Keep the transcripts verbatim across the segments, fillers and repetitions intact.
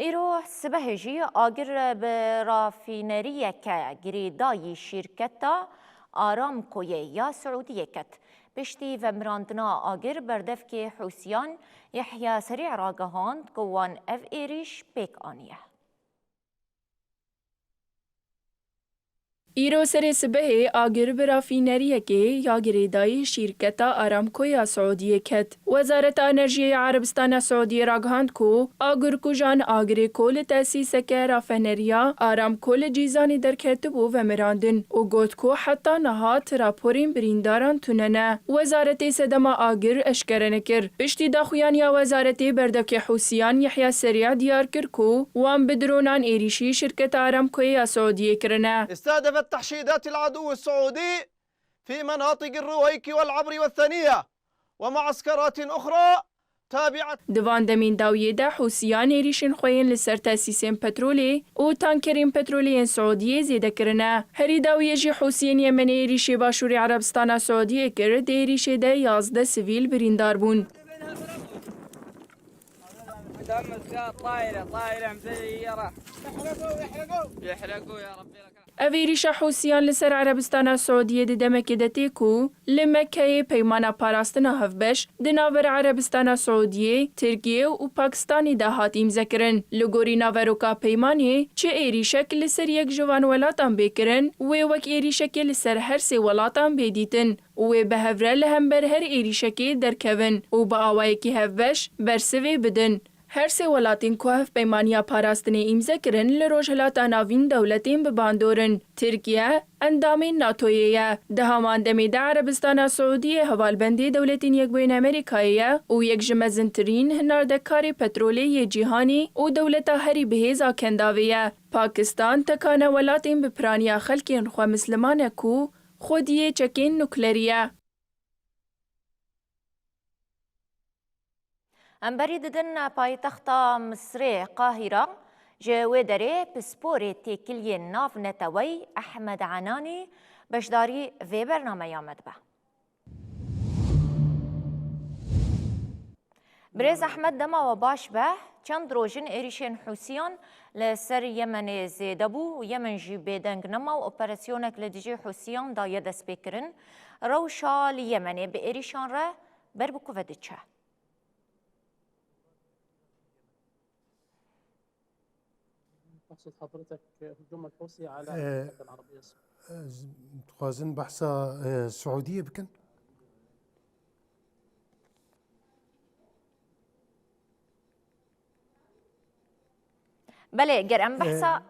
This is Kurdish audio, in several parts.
Îro sibehê jî agir bi rafîneriyeke girêdayî şîrketa Aramcoyê ya Siûdiyê ket. Piştî vemirandina agir, berdevkê Hûsiyan Yehya Serî ragihand ku wan ev êrîş pêk aniye. Îro serê sibehê agir bi rafîneriyekê ya girêdayî şîrketa Aramco ya Siûdiyê ket. Wezareta Enerjiyê ya Erebistana Siûdiyê ragihand ku agirkujan agirê ku li tesîseke rafîneriya Aramco li Cîzanê derketibû vemirandin û got ku heta niha ti raporên birîndaran tune ne. Wezaretê sedema agir eşkere nekir. Piştî daxuyaniya wezaretê, berdevkê Hûsiyan Yehya Serî diyar kir ku wan bi dronan êrîşî şirketa Aramcoyê ya Siûdiyê kirine. استهدفت تحشيدات العدو السعودي في مناطق الرويك والعبر والثنية ومعسكرات أخرى تابعة. Di van demên dawiyê de Hûsiyan êrîşên xwe yên li ser tesîsên petrolê û tankerên petrolê yên Siûdiyê zêde kirine. Herî dawiyê jî Hûsiyên Yemenê êrîşê Başûrê Erebistana Siûdiyê kir, di êrîşê de yazdeh sivîl birîndar bûn. Ev êrîşa Hûsiyan li ser Erebistana Siûdiyê di demekê de tê ku li Mekkeyê peymana parastina hevbeş di navbera Erebistana Siûdiyê, Tirkiyê û Pakistanê de hat îmzekirin. Li gorî naveroka peymanê, çi êrîşek li ser yek ji van welatan bê kirin, wê wek êrîşekê li ser her sê welatan bê dîtin û wê bi hev re li hember her êrîşekê derkevin û bi awayekî hevbeş bersivê bidin. Her sê welatên ku hevpeymaniya parastinê îmze kirin, li Rojhilata Navîn dewletên bi bandor in. Tirkiye endamên NATOyê ye. Di heman demê de Erebistana Siûdiyê hevalbendê Dewletên Yekbûyî yên Amerîkayê ye û yek ji mezintirîn hinardekarê petrolê yê cîhanê û dewleta herî bihêz a Kendavê ye. Pakistan tekane welatên bi piraniya xelkên xwe misliman e ku xwediyê çekên nuklerî ye. Em berî didin paytexta Misrê Qahîra. Ji wê derê pisporê têkiliyên navneteweyî Ehmed Enanî beşdarî vê bernameya me dibe. Birêz Ehmed, dema we baş be. Çend roj in êrîşên Hûsiyan li ser Yemenê zêde bû û Yemen jî bêdeng nema û operasyonek li dijî Hûsiyan daye destpêkirin. Rewşa li Yemenê bi êrîşan re ber bi ku ve diçe? تقصد حضرتك هجوم الحوثي على Ee, المملكة العربية السعودية؟ Ez dixwazin behsa, e, Siûdiyê bikin. Belê, ger em Ee, behsa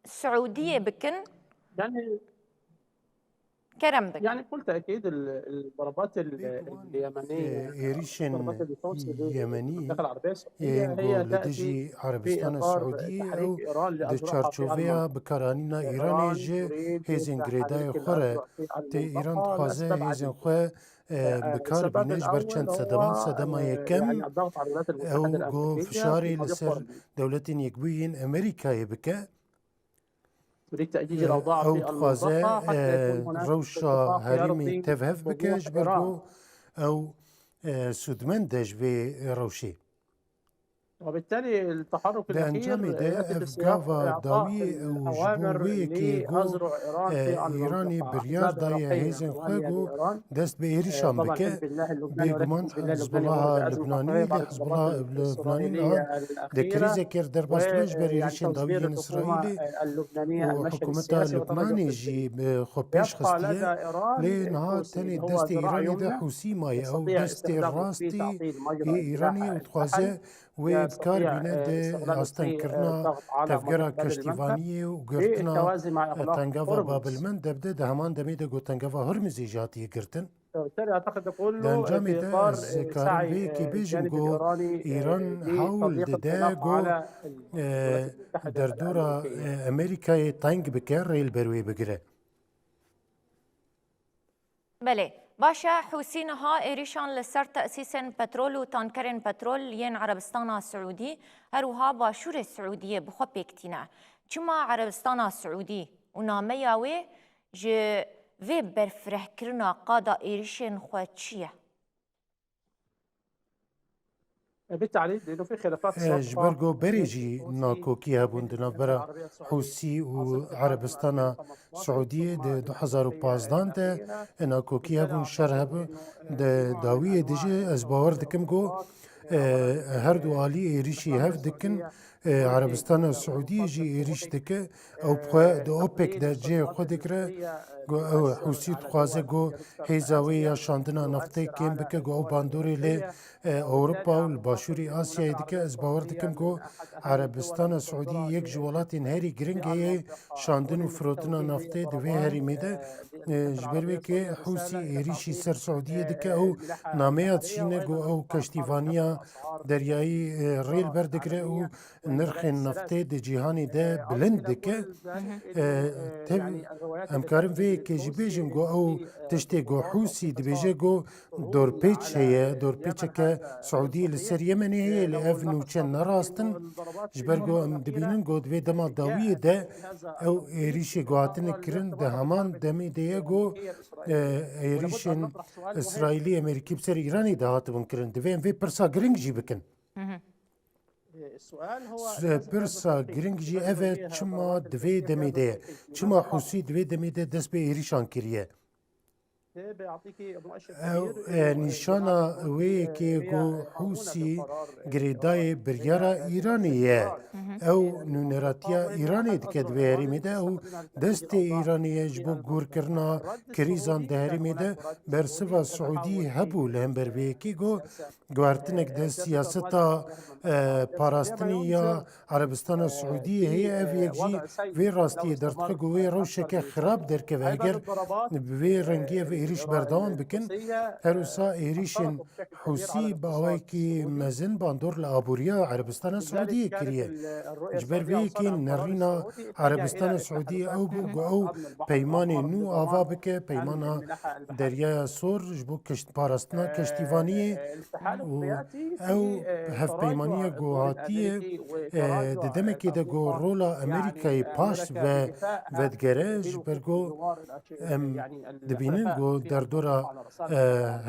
Siûdiyê bikin. Yani, Kerem bike. Yani, بكل تأكيد ال-، الضربات ال-، اليمنية، Êrîşên Yemenî yên ku li dijî Erebistana Siûdiyê ew di çarçoveya bikaranîna Îranê ji hêzên girêdayê xwe re tê. Îran dixwaze hêzên xwe, e, bi kar bîne ji ber çend sedeman. Sedema yekem ew ku fişarê li ser Dewletên Yekbûyî yên Amerîkayê bike. تريد تأجيج الأوضاع في المنطقة حتى يكون هناك اتفاق يا ربي. Ew dixwaze, e, rewşa herêmê tevhev bike ji ber ku ew, e, sûdmend e ji vê rewşê. وبالتالي التحرك الأخير يأتي في سياق إعطاء الأوامر لأذرع إيران في المنطقة. Di encamê de Ev gava dawî ew ji bo wê yekê ku, e, Îranê biryar daye hêzên xwe ku dest bi êrîşan bike. Bêguman Hizbulaha Lubnanî, lê Hizbulaha Lubnanî niha di krîzekê re derbas dibe ji ber êrîşên dawî yên Îsraîlê û hikûmeta Lubnanê jî bi xwe pêş xistiye. Lê niha tenê destê Îranê de Hûsî maye. Ew destê rastî yê Îranê û dixwaze wê bi kar bîne di astengkirina tevgera keştîvaniyê û girtina tengava Babilmend de bide. Di heman demê de ku tengava Hurmizê jî hatiye girtin. Di encamê de ez karim vê yekê bêjim ku Îran hewl dide ku, e, derdora, e, Amerîkayê teng bike, rê li ber wê bigire. Belê. Baş e, Hûsî niha êrîşan li ser tesîsên petrol û tankerên petrol yên Erebistana Siûdî, her wiha Başûrê Siûdiyê bi xwe pêk tîne. Çima Erebistana Siûdî û nameya wê ji vê berfirehkirina qada êrîşên xwe çi ye? E, ji ber ku berê jî nakokî hebûn di navbera Hûsî û Erebistana Siûdiyê di du hezar û pazdan de, e, nakokî hebûn, şer hebû. Di dawiyê de jî ez bawer dikim ku, e, her du alî êrîşî hev dikin. E, Erebistana Siûdiyê jî êrîş dike. Ew bi xwe di OPEC de cihê xwe digire. Ku ew Hûsî dixwaze ku hêza wê ya şandina naftê kêm bike, ku ew bandorê li, e, Ewropa û li Başûrê Asyayê dike. Ez bawer dikim ku Erebistana Siûdî yek ji welatên herî giring heye şandin û firotina naftê di vê herêmê de. E, ji ber wê kê Hûsî êrîşî ser Siûdiyê dike, ew nameya dişîne ku ew keştîvaniya deryayî, e, rê li ber digire û nirxên naftê di cîhanê de bilind dike. E, tev-, em karin vê yekê jî bêjin ku ew tiştê ku Hûsî dibêje ku dorpêç heye, dorpêçeke Siûdî li ser Yemenê heye, lê ev nûçe ne rast in. Ji ber ku em dibînin ku di vê dema dawiyê de ew êrîşê ku hatine kirin di heman demê de ye ku, e, êrîşên Îsraîlî, Amerîkî bi ser Îranê de hatibûn kirin. Divê em vê pirsa giring jî bikin. Pirsa giring jî ev e, çima di vê demê de ye? Çima Hûsî di vê demê de dest bi êrîşan kiriye? Ew, e, nîşana wê yekê ku Hûsî girêdayê biryara Îranê ye. Ew nûneratiya Îranê dike di vê herêmê de. Ew destê Îranê ye ji bo gûrkirina krîzan di herêmê de. Bersiva Siûdî hebû li hember vê yekê ku guhertinek di siyaseta, e, parastinê ya Erebistana Siûdiyê heye. Ev yek jî vê rastiyê derdixe ku wê rewşeke xirab derkeve. Eger bi vê rengî ev êrîş berdewam bikin, her wisa êrîşên Hûsî bi awayekî mezin bandor li aboriya Erebistana Siûdiyê kiriye. Ji ber vê yekê nerîna Erebistana Siûdiyê ew bû ku ew peymanê nû ava bike, peymana Deryaya Sor ji bo keşt-, parastina keştîvaniyê û ew hevpeymaniya ku hatiye, e, di demekê de ku rola Amerîkayê paş ve vedigere, ji ber ku em dibînin ku derdora, e,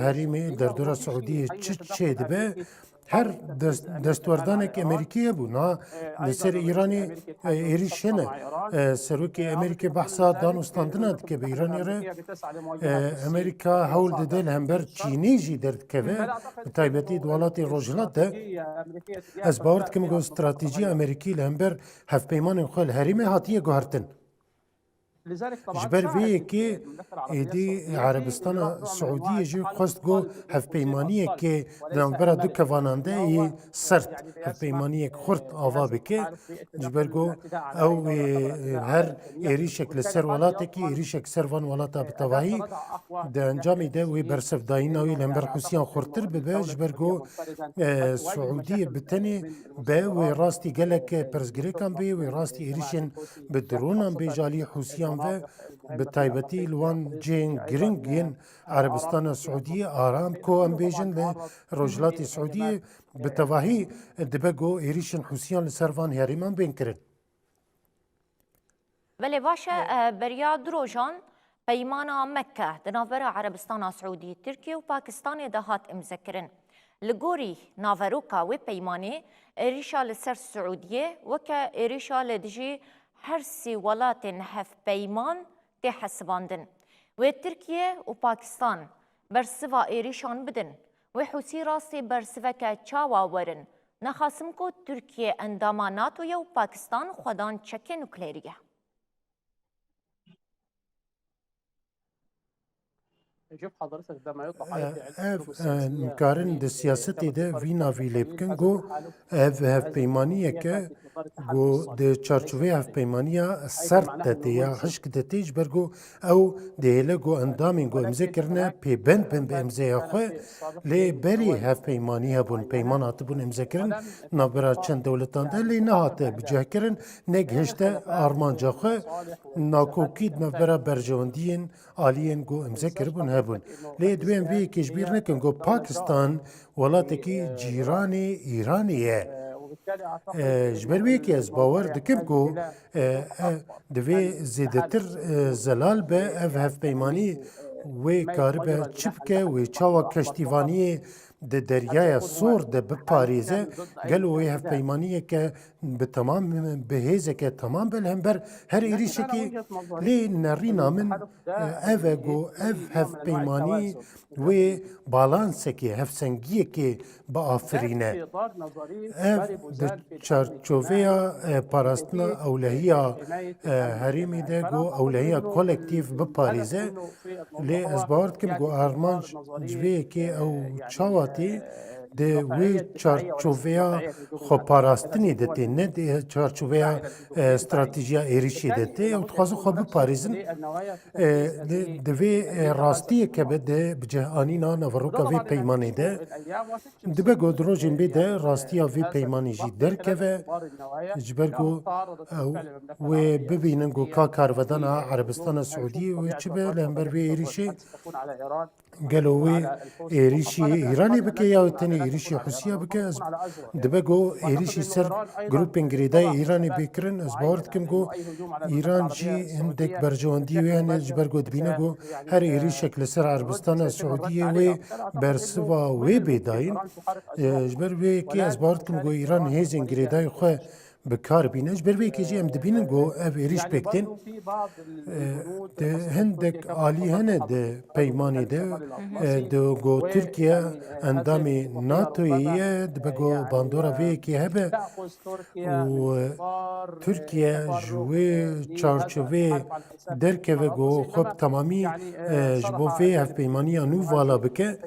herêmê, derdora Siûdiyê çi çêdibe, her dest-, destwerdanek Amerîkî hebû. Niha li ser Îranê, e, êrîş hene. E, serokê Amerîkê behsa dan û standina dike bi Îranê re. E, Amerîka hewl dide li hember Çînê jî derdikeve, bi taybetî di welatê Rojhilat de. Ez bawer dikim ku stratejî Amerîkî li hember hevpeymanên xwe li herêmê hatiye guhertin. Ji ber vê yekê êdî Erebistana Siûdiyê jî xwest ku hevpeymaniyeke di navbera du kevanan de yê sert, hevpeymaniyek xurt ava bike. Ji ber ku ew, e, her êrîşek li ser welatekî, êrîşek ser van welata bi tevahî di encamê de wê bersivdayîna wî li hember Hûsiyan xurtir bibe. Ji ber ku, e, Siûdiyê bi tenê be wê rastî gelek pirsgirêkan bê, wê rastî êrîşên bi dronan bê ji alî Hûsiyan ve, bi taybetî li wan cihên giring yên Erebistana Siûdiyê, Aramco em bêjin li Rojhilatê Siûdiyê, bi tevahî dibe ku êrîşên Hûsiyan li ser van herêman bên kirin. Belê baş e, e, beriya du rojan peymana Mekke di navbera Erebistana Siûdî, Tirkiye û Pakistanê de hat îmzekirin. Li gorî naveroka wê peymanê, êrîşa li ser Siûdiyê weke êrîşa li dijî her sê welatên hevpeyman tê hesibandin. Wê Tirkiye û Pakistan bersiva êrîşan bidin. Wê Hûsî rastî bersiveke çawa werin? Nexasim ku Tirkiye endama NATO ye û Pakistan xwedan çekê nuklerî ye. Ev, e, nikarin di siyasetê de vî navî lê bikin ku ev hevpeymaniyeke ku di çarçovê hevpeymaniya sert de tê ya hişk de tê, ji ber ku ew dihêle ku endamên ku îmze kirine pêbend bin bi îmzeya xwe, lê berê hevpeymanî hebûn, peyman hatibûn îmzekirin navbera çend dewletan de, lê nehate bicihkirin, negihişte armanca xwe, nakokî di navbera berjewendiyên aliyên ku îmze kiribûn hebûn. Lê divê em vê yekê ji bîr nekin ku Pakistan welatekî cîranê Îranê ye. E, ji ber wê yekê ez bawer dikim ku, e, e, divê zêdetir, e, zelal be ev hevpeymanî wê karibe çi bike, wê çawa keştîvaniyê di Deryaya Sor de biparêze, gelo wê hevpeymaniyeke bi temam, bi hêzeke temam be li hember her êrîşekê, lê nerîna min, e, ev e ku ev hevpeymanî wê balansekê, hevsengiyekê biafirîne. Ev di çarçoveya, e, parastina ewlehiya, e, herêmê de ku ewlehiya kolektîf biparêze. Lê ez bawer dikim ku armanc ji vê yekê ew çawa tê di wê çarçoveya xweparastinê de tê, ne di çarçoveya, e, stratejiya êrişê de tê. Ew dixwazin xwe biparêzin. E, di, divê, e, rastiyeke be di bicehanîna naveroka vê peymanê de. Dibe ku di rojên bê de rastiya vê peymanê jî derkeve. Ji ber ku ew wê bibînin ku ka karvedana Erebistana Siûdiyê wê çi be li hember vê êrîşê. Gelo wê êrîşî Îranê bike ya wê tenê êrîşî Hûsiya bike? Ez dibe ku êrîşî ser grûpên girêdayî Îranê bê kirin, ez bawer dikim ku Îran jî hindek berjewendiyê wê hene, ji ber ku dibîne ku her êrîşek li ser Erebistana Siûdiyê wê bersiva wê bê dayîn. E, ji ber vê yekê ez bawer dikim ku Îran hêzên girêdayî xwe bi kar bîne. Ji ber vê yekê jî em dibînin ku ev êrîş pêk tên. E, di hindek alî hene di peymanê de, e, di ku Tirkiye endamê NATOyê ye, dibe ku bandora vê yekê hebe û, e, Tirkiye ji wê çarçoveyê derkeve ku xwe bi temamî, e, ji bo vê hevpeymaniya nû vala bike.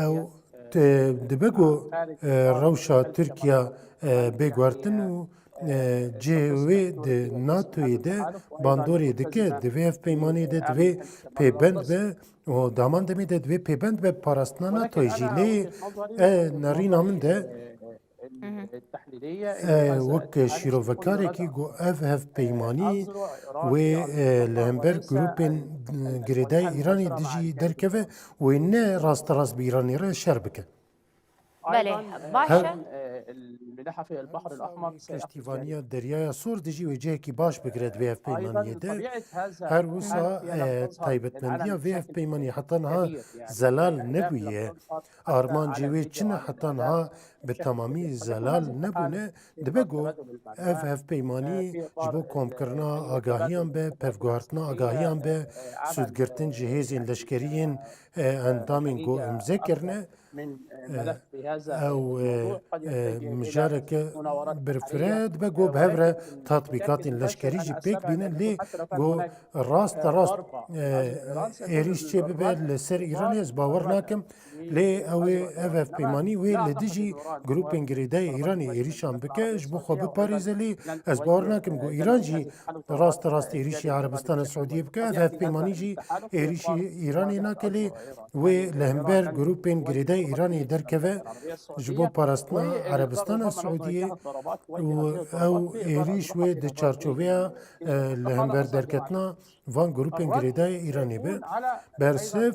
Ew, e, dibe ku, e, rewşa Tirkiye, e, bê guhertin û, e, cihê wê di NATOyê de bandorê dike, di vê hevpeymanê de divê pêbend be û di heman demê de divê pêbend be parastina NATOyê jî. Lê, e, nerîna min de, e, wek şîrovekarekî ku ev hevpeymanî wê, e, li hember grûpên, e, girêdayî Îranê dijî derkeve, wê ne rasterast bi Îranê re şer bike. Belê, baş e. Keştîvaniya Deryaya Sor dijî wê cihekî baş bigire di vê hevpeymaniyê de. Her wisa, e, taybetmendiya vê hevpeymaniyê heta niha zelal nebûye. Armancê wê çi ne heta niha bi temamî zelal nebûne. Dibe ku ev hevpeymanî ji bo komkirina agahiyan be, pevguhertina agahiyan be, sûdgirtin ji hêzên leşkerî yên, e, endamên ku imze kirine. E, ew, e, e, mijareke berfireh dibe ku bi hev re tatbîkatên leşkerî jî pêk bînin, lê ku rast rast, e, êrîş çê bibe li ser Îranê, ez bawer nakim. Lê ew ê, ev hevpeymanî wê li dijî grûpên girêdayî Îranê êrîşan bike, ji bo xwe biparêze, lê ez bawer nakim ku Îran jî rast rast êrîşî Erebistana Siûdiyê bike. Ev hevpeymanî jî êrîşî Îranê nake, lê wê li hember grûpên girêdayî Îranê derkeve ji bo parastina Erebistana Siûdiyê û ew êrîş wê di çarçoveya, e, li hember derketina van grûpên girêdayî Îranê be. Bersiv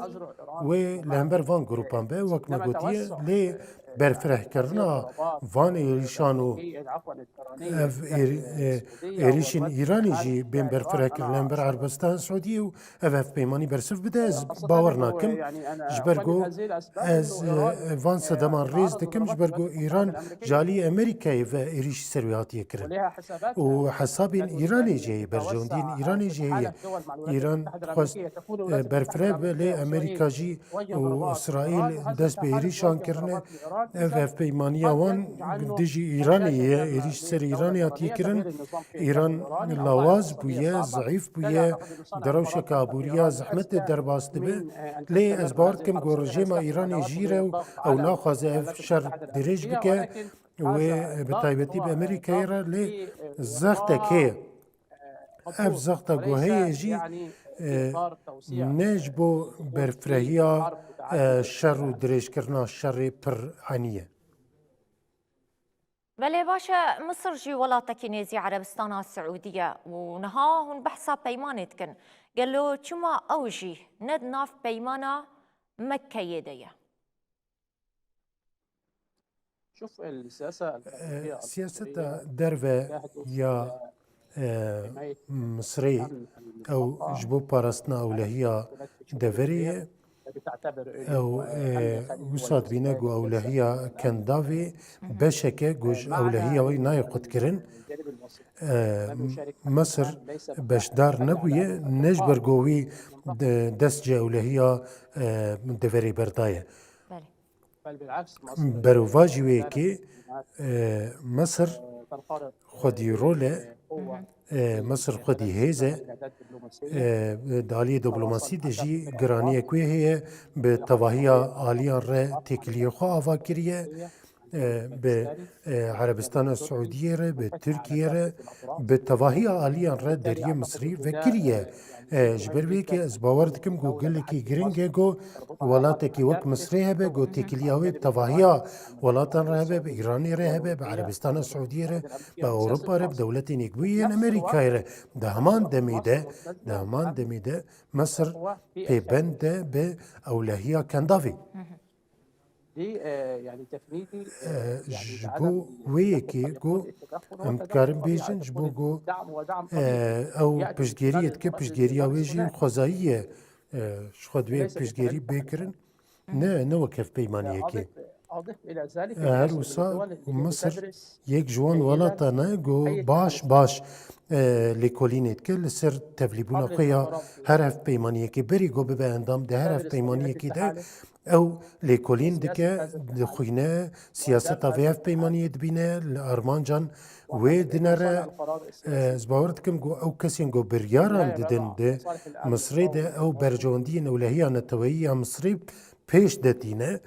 wê li hember van grûpan be, wek me gotiye, lê berfirehkirina van êrîşan û ev êr-, e, êrîşên Îranê jî bên berfirehkirin li hember Erebistan Siûdiyê û ev hevpeymanî bersiv bide, ez bawer nakim. Ji ber ku ez, e, van sedeman rêz dikim, ji ber ku Îran ji alî Amerîkayê ve êrîşî ser wê hatiye kirin. Û hesabên Îranê jî heye, berjewendiyên Îranê jî heye. Îran dixwest, e, berfireh be, lê Amerîka jî û Îsraîl dest bi êrîşan kirine. Ev hevpeymaniya wan dijî Îranê ye, êrîş ser Îranê hatiye kirin. Îran lawaz bûye, zeîf bûye, di rewşeke aboriya zehmet de derbas dibe. Lê ez bawer dikim ku rejêma Îranê jî re û ew naxwaze ev şer dirêj bike. Wê bi taybetî bi Amerîkayê re lê zextek heye. Ev zexta ku heye jî, e, ne ji bo berfirehiya, e, şer û dirêjkirina şerê pir enî ye. Belê baş e, Misir jî welatekî nêzî Erebistana Siûdî ye û niha hûn behsa peymanê dikin. Gelo çima ew jî ne di nav peymana Mekkeyê de ye? E, siyaseta derve ya, e, Misirê, ew ji bo parastina ewlehiya deverê ye. Ew e, wisa dibîne ku ewlehiya Kendavê beşeke ku ji ewlehiya wê nayê qutkirin. E, Misir beşdar nebûye, ne ji ber ku wî de- dest ji ewlehiya e, deverê berdaye. Berovajî wê yekê e, Misir xwedî rol e, e, Misir xwedî hêz e, e, di aliyê diplomasî de jî giraniyek wê heye, bi tevahiya aliyan re têkiliyê xwe ava kiriye, e, bi e, Erebistana Siûdiyê re, bi Tirkiye re, bi tevahiya aliyan re deriyê Misrî vekiriye. E, ji ber vê yekê ez bawer dikim ku gelekî giring e ku welatekî wek Misrê hebe, ku têkiliya wê bi tevahiya welatan re hebe, bi Îranê re hebe, bi Erebistana Siûdiyê re, bi Ewropa re, bi Dewletên Yekbûyî yên Amerîkayê re. Di heman demê de, di heman demê de Misir pêbend e bi ewlehiya Kendavê. Ji bo wê yekê ku em dikarin bêjin, ji bo ku ew piştgêriyê dike, piştgêriya wê jî xwezayî ye, ji xwe divê piştgêrî bê kirin, ne ne wek hevpeymaniyekê. Her wisa Misir yek ji wan welatan e ku baş baş lêkolînê dike li ser tevlîbûna xwe ya her hevpeymaniyekê. Berî ku bibe endam di her hevpeymaniyekê de, ew lêkolîn dike, dixwîne, siyaseta vê hevpeymaniyê dibîne, li armancan wê dinere. Ez bawer dikim ku ew kesên ku biryaran didin di Misrê de, ew berjewendiyên ewlehiya neteweyî ya Misrê pêş de tîne,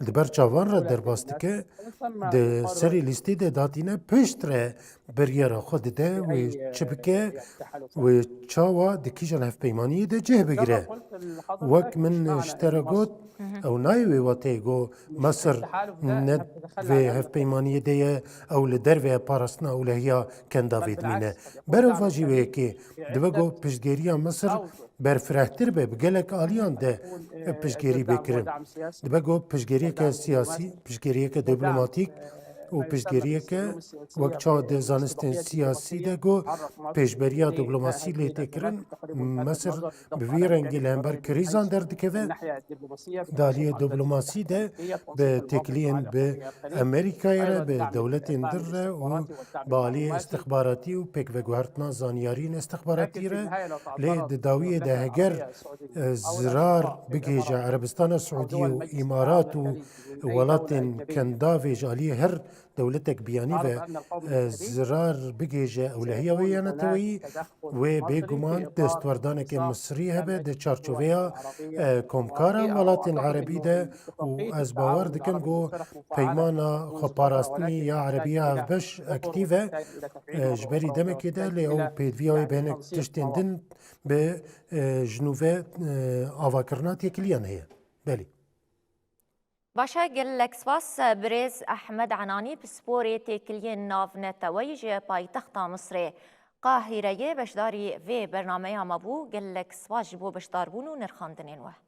li ber çavan re derbas dike, di serê lîstê de datîne, pêştre biryara xwe dide, wê çi bike, wê çawa di kîjan hevpeymaniyê de cih bigire. Wek min ji te re got, ew nayê wê wateyê ku Mesir ne vê hevpeymaniyê de ye, ew li derve ye parastina ewlehiya Kendavê dimîne. Berovajî wê yekê dibe ku piştgêriya Misir berfirehtir be, bi gelek aliyan de piştgêrî bê kirin. Dibe ku piştgêriyeke siyasî, piştgêriyeke diplomatîk û piştgêriyeke wek çawa di zanistên siyasî de ku pêşberiya diplomasî lê tê kirin, Mesir bi vî rengî li hember krîzan derdikeve. Di aliyê diplomasî de bi têkiliyên bi Amerîkayê re, bi dewletên dir re û bi aliyê istixbaratî û pêkveguhertina zanyariyên istixbaratî re, lê di dawiyê de heger e, zirar bigihêje Erebistana Siûdiyê û Îmarat û welatên Kendavê ji aliyê her dewletek biyanî ve e, zirar bigihêje ewlehiya wê ya neteweyî, wê bêguman destwerdaneke Misrî hebe di çarçoveya e, komkara welatên erebî de û ez bawer dikim ku peymana xweparastinî ya erebiya hevbeş aktîv e. E, ji berî demekê de lê ew pêdiviya wê bi hinek tiştên din bi e, ji nû ve e, avakirina têkiliyan heye. Belê. Baş e, gelek spas. Birêz Ehmed Enanî, pisporê têkiliyên navneteweyî ji paytexta Misrê Qahîreyê beşdarî vê bernameya me bû. Gelek spas ji bo beşdarbûn û nirxandinên we.